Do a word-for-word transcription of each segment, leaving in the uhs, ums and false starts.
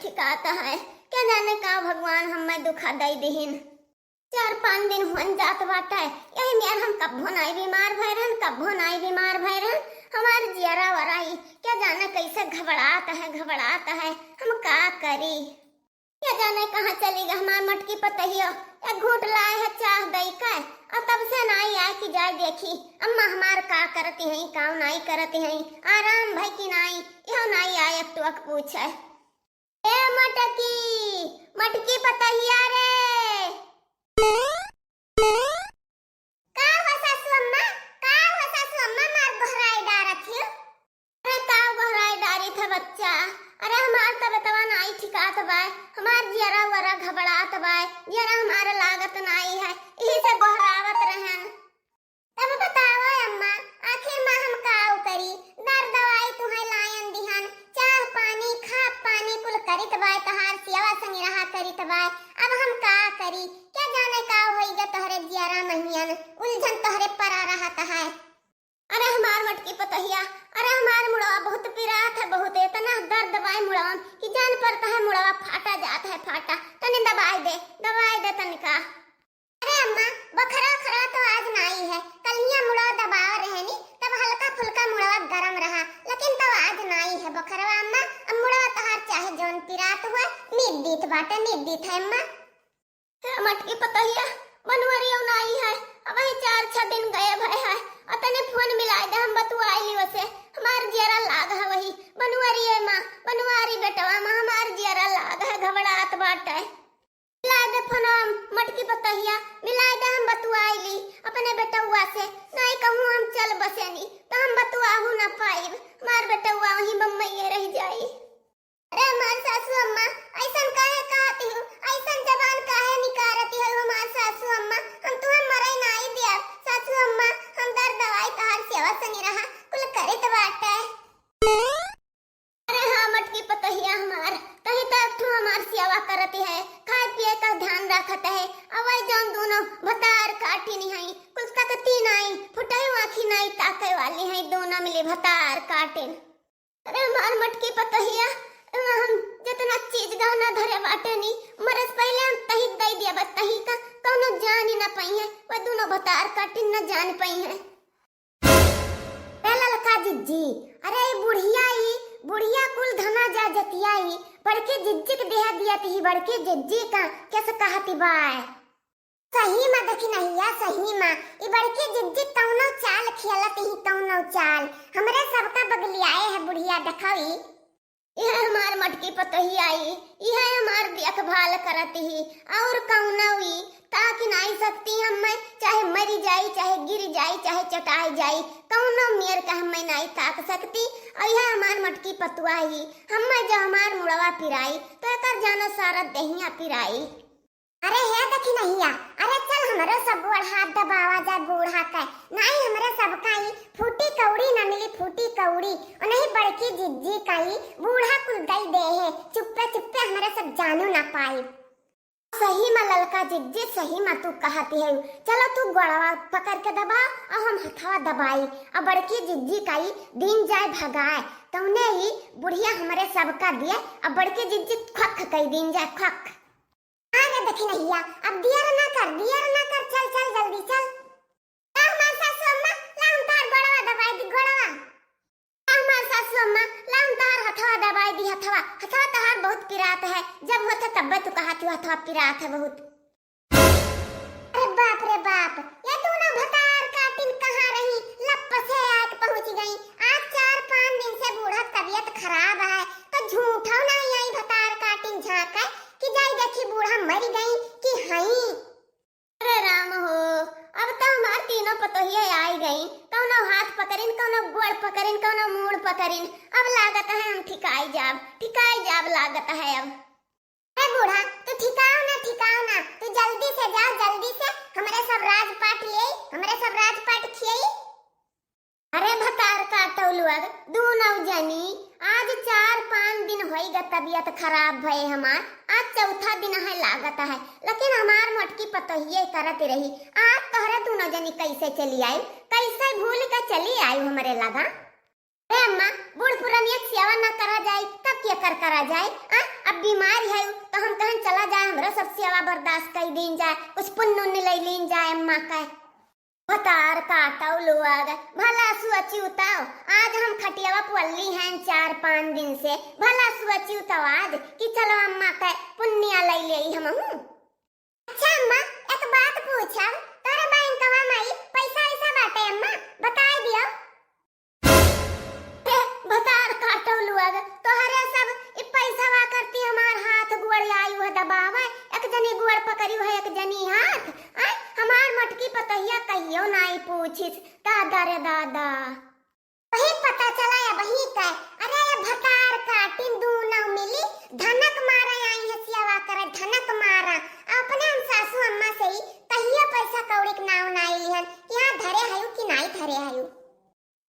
ठिकात है, क्या जाने का भगवान हम्मे दुखा दई दिहिन। चार पाँच दिन हुअन जात बाटे, यही मेर हम कब्बो नाई बीमार भय रहन, कब्बो नाई बीमार भय रहन। हमार जियरा वराई, क्या जाने कैसे घबड़ात है, घबड़ात है, हम का करी। क्या जाने कहाँ चली गई हमार मटकी पतोहिया। एक घूंट लाए है चाह दई के, और तब से नाई आए कि जाए देखी अम्मा हमार का करती हैं, काव नाई करती हैं, आराम भई कि नाई, यह नाई आए एक टुअक पूछे। ए मटकी, मटकी पतोहिया रे। का हो सासू अम्मा, का हो सासू अम्मा, मार गोहराई डारत हियो? अरे का गोहराई डारी था बच्चा, अरे हमार तबियतवा नाई ठिकात बाय, हमार जियरा वरा घबड़ात बाय, जियरा हमार लागत नाई है, यही से गोहरावत रहन। तब बतावा अम्मा, आखिर मा हम काव करी? दर दवाई तुहैं लायन दिहन, चाह पानी, खाब पानी कुल करित बाय, तोहार सियवा संगी रहा करित बाय। अब हम का करी? क्या जाने का होइगा तोहरे जियरा महियन, उलझन तोहरे परा रहत है। अरे हमार मटकी पतोहिया, अरे हमार मुड़वा बहुत पिरात है, बहुत इतना दर्द बाय मुड़वा कि जान परत है मुड़वा फाटा जात है, फाटा। तनी दबाई दे, दबाई दे तनिका। अरे अम्मा, बोखरा ओखरा तो आज नाई है, कलिया मुड़वा दबाव रहनी, तब हल्का फुल्का मुड़वा गरम रहा, लेकिन तब आज नाई है बोखरवा अम्मा। अब मुड़वा तोहार चाहे जौन पिरात हुए, नींद दीत बाटे, नींद दीत है अम्मा। हे मटकी पतोहिया, बनवरियो नाई है, अब वही चार छह दिन गए भय है, अतने फोन मिलाए दे, हम बतुआई ली वसे, हमार जियरा लाग है वही बनवरिये मा, बनवारी बेटवा मा हमार जियरा लाग है, घबड़ात बाटे। मिलाए दे फोनवा मटकी पतोहिया, मिलाए दे, हम बतुआई ली अपने बेटउआ से। नाई कहूँ हम चल बसेनी, तो हम बतुआहू ना पाइब। हमार बेटउआ वहीं बम्बई रह जाई। अरे हमार सासू अम्मा, ऐसन काहे कहती हो? ऐसन जबान काहे निकारती हो हमार सासू अम्मा? हम तुहे मरे नाई दिया सासू अम्मा। हम दर दवाई तोहार सेवा सनी रहा, कुल करित बाटे। अरे हाँ, मटकी पतोहिया हमार, तही तो एक ठो हमार सेवा करत है, खाए पिए का ध्यान रखत है। अब वही जौन दोनों भतार काटिन है, कुल तकती नाई, फुटही आँखी नाई ताके वाली है, दोनों मिली भतार काटिन। अरे हमार मटकी पतोहिया, हम जितना चीज गहना धरे बाटे नी, मरे से पहले हम तही दे दिया, बस तही का कौनो जान ही ना पाई है, वह दोनों भतार काटिन ना जान पाई है। ए ललका जिज्जी, अरे ई बुढ़िया, ई बुढ़िया कुल धना जा जतिया, ई बड़की जिज्जी के देह दिया ती, बड़की जिज्जी का कैसे कहती बाय? सही मा देखी नहिया, सही मा, ई बड़की जिज्जी कौनो चाल खेलत ही, कौनो चाल। हमरे सबका बगलियाए है बुढ़िया, देखो ई। यह हमार मटकी पतोहिया आई, यह हमार देखभाल करत ही, और कौनो ई ताकि नाई सकती हम्मे, चाहे मरी जाई, चाहे गिर जाई, चाहे चटाई जाई, कौनो मेर का हम्मे नाई ताक सकती। और यह हमार मटकी पतुआ ही, हम्मे जो हमार मुड़वा पिराई, तो एकर जानो सारा देहिया पिराई। अरे हे देखी नहिया, अरे चल हमरो सब बूढ़ा हाथ दबावा जाए बूढ़ा के। नाई हमरे सबका ई फूटी कौड़ी ना मिली, फूटी कौड़ी। ओ नहीं बड़की जिज्जी का ई बूढ़ा कुल दई दे है। चुप्पे चुप्पे हमरे सब जानू ना पाई। सही मा ललका जिज्जी, सही मा तू कहती है। चलो तू गोड़वा पकड़ के दबा और हम हथवा दबाई। अब बड़की जिज्जी का ई दिन जाए भगाए। तौने ही बुढ़िया हमरे सबका दिए। अब बड़की जिज्जी खख कई दिन जाए खख। अरे देखी नहिया, अब दियर ना कर, दियर ना कर, चल, चल, जल्दी चल। ला हमार सासू अम्मा, ला हम तार गोड़वा दबाई दी, गोड़वा। ला हमार सासू अम्मा, ला हम तार हथवा दबाई दी, हथवा, हथवा तहार बहुत पिरात है, जब होत है तब्बे तू कहत हो हथवा पिरात है बहुत। अरे बाप रे बाप, ये दोनों भतार काटिन कहाँ रही, लप से आके पहुँच गई। आज चार पाँच दिन से बूढ़ा तबियत खराब है, तो झूठो नहीं आई भतार काटिन झाँके कि जाई देखी बूढ़ा मरी गई कि हई। अरे राम हो, अब तो हमार तीनों पतोहिया आई गई, कौनो हाथ पकड़िन, कौनो गोड़ पकड़िन, कौनो मूड़ पकड़िन। अब लागत है हम ठिकाई जाब, ठिकाई जाब लागत है अब। ए बूढ़ा, तू ठिकाओ ना, ठिकाओ ना, तू जल्दी से जाओ, जल्दी से हमरे सब राजपाट ले, हमरे सब राजपाट खियई। अरे भतार काटौ लोग, दूनौ जनी, आज चार पाँच दिन होइगा तबियत खराब भए हमार, आज चौथा दिन है लागत है, लेकिन हमार मोटकी पतोहिए करत रही। आज तोहरे दूनौ जनी कैसे चली आई, कैसे भूल के चली आई हमरे लगा? अरे अम्मा, बूढ़ पुरानिया के सेवा ना करा जाए, तब केकर करा जाए? आ? अब बीमार है तो हम कहन चला जाए, हमरा सब सेवा बर्दाश्त कइ दीन जाए, कुछ पुन्न उन्न लइ लीन जाए अम्मा का। भतार काटउ लोग, भला सोचिउ तउ, आज हम खटियावा पुअल्ली हैं चार पाँच दिन से, भला सोचिउ तउ आज कि चलो अम्मा के पुन्निया लइ लेई हमहूँ। अच्छा अम्मा, एक बात पूछब, तोहरे बैंकवा में पैसा ऐसा बाटे अम्मा, बताइ दियो। भतार काटउ लोग, तोहरे सब ई पैसवा करती हमार हाथ गोड़ आयु है दबावे, एक जनी गोड़ पकड़ियो है, एक जनी हाथ। आय, हमार मोटकी पतोहिया कहियो नाई पूछिस, दादा रे दादा। वही पता चला या वही कहे, अरे ये भतार काटिन दूनौ मिली, धनक मारा आई है सेवा करे, धनक मारा। अपने हम सासू अम्मा से ही कहियो पैसा कौड़ी के नाव नाई लिहन, यहाँ धरे हयू कि नाई धरे हयू।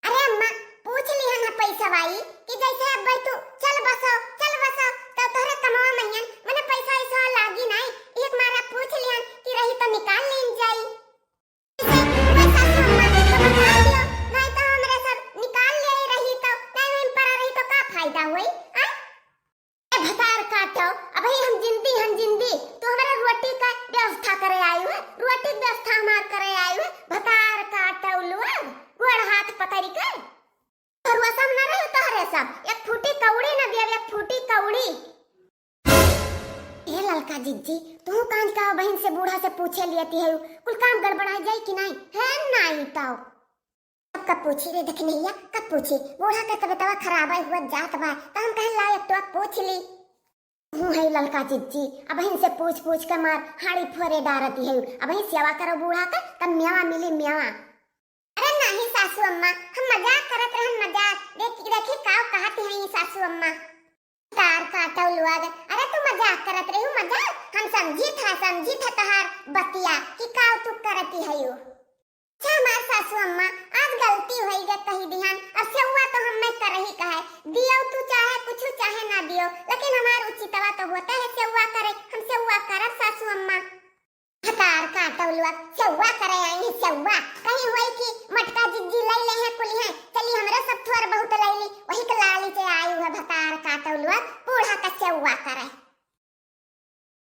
अरे अम्मा, पूछ लिहन है पैसा बाई कि जैसे अब भाई तू चल बसो, चल बसो, तो तोहरे कमवा मइयन मने पैसा ऐसा लागी नाई, एक मारा पूछ लिहन कि रही तो निकाल लीन जाई। जैसे, जैसे सासू अम्मा तो बता दियो, नाई तो हमरे सब निकाल ले रही तो, नाई हम परा रही तो का फायदा होई? आ? ए भतार काटो, अबही हम जिंदी हन जिंदी, तू हमरा रोटी का व्यवस्था करे आयु है, रोटी के व्यवस्था हमार करे आयु है, भतार काटो लोग, गोड़ हाथ पकड़ के। घरुआ सब न रहे तोहरे सब, एक फूटी कौड़ी न दिया, एक फूटी कौड़ी। हे ललका जिज्जी, तू कांच का बहिन से बूढ़ा से पूछे लियती है, कुल काम गड़बड़ाई जाई कि नाई? है नाई तो। कब पूछी रे देखनैया, कब पूछी? बूढ़ा के तबियतवा खराब है, हुआ जात बा, त हम कहन लाओ एक टोक पूछ ली। हूँ है ललका जिज्जी, अबहिन से पूछ पूछ के मार हाड़ी फोरे डारती है, अबहिन सेवा करो बूढ़ा के, तब मेवा मिली मेवा। अरे नाही सासू अम्मा, हम मजाक करत रहन मजाक, देख, देखी काव कहत हैं ई सासू अम्मा। तार काटो लोग, अरे तू मजाक करत रहू मजाक, हम समझी था, समझी था तहार बतिया कि काव तू करती है यू। अच्छा हमार सासू अम्मा, आज गलती होई गे कही दिहन, अब सेवा तो हम नहीं करही कहे, दियो तू चाहे कुछ चाहे ना दियो, लेकिन हमार उचितवा तो होता है सेवा करे, हम सेवा करब सासू अम्मा। भतार काटो लोग, सेवा करे आई है सेवा, कहीं होई